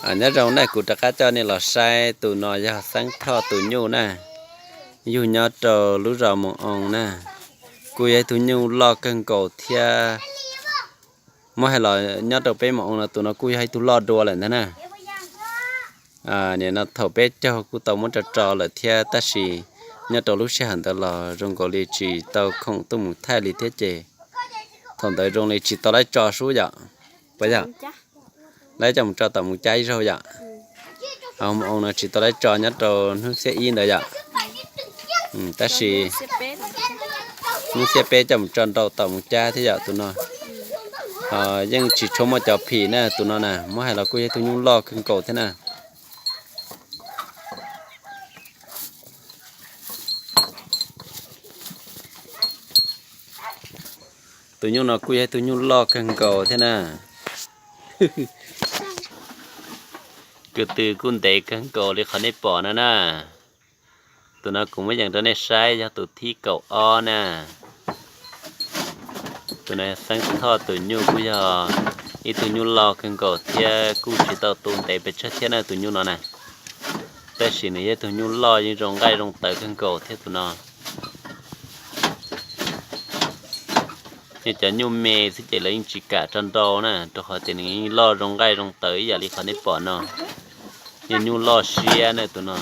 Nyob zoo na, kuv rov qab coj nej los saib tus no yog Xeeb Thoj tus nyuj na, yug nyob rau lub zos Moos Oo na. Kuj yog ib tug nyuj loj kawg nkaus thiab. Muab hais los nyob rau peb Moos Oo no tus no kuj yog ib tug loj dua lawm ntag na. Nim no thaum peb caug kuj tau muab tso tso lawm thiab tab sis nyob rau lub sij hawm ntawd los zoo nkaus li tsis tau khoom tuaj mus thaij li thiab ces thaum ntawd zoo li tsis tau laib tso sub yom. Puas yog? Laib coj mus tso tom Mus Cab ib zaug yom. Moos Oo no tsis tau laib tso nyob rau hnub xiab ib ntawd yom. Tab sis hnub xiab peb coj mus tso nrau tom Mus Cab thiab yom tus no. Yeej tsis tshua muaj cov phim na tus no na, muab hais los kuj yog ib tug nyuj loj kawg nkaus thiab na. Tus nyuj no kuj yog ib tug nyuj loj kawg nkaus thiab na. Ko tw kuj ntev kawg nkaus li qhov nej pom no na. Tus no kuv muab yees rau nej saib yog tus thib kaum ob na. Tus no Xeeb Thoj tus nyuj kuj yog ib tug nyuj loj kawg nkaus thiab kuj tsis tau tu ntev pes tsawg thiab na tus nyuj no na. Tab sis nws yog ib tug nyuj loj yeej zoo nqaij zoo tawv kawg nkaus thiab tus no. Yog cov nyuj me xwb ces lawv yeej tsis kam tso nrau na, rau qhov tias nws yeej loj zoo nqaij zoo tawv ib yam li qhov nej pom no. Yog nyuj loj siab na tus no.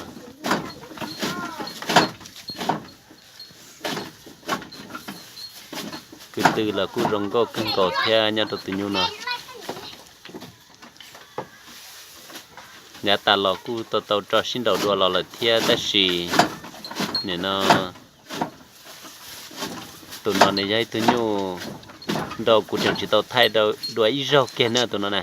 Ko tw los kuj zoo nkauj kawg nkaus thiab nyob rau tus nyuj no. Yav tas los kuj tau tau tso sib nraus dua los lawm thiab tab sis nim no tus no nws yog ib tug nyuj nrau kuv tseem tsis tau thaij dua ib zaug kiag na tus no na.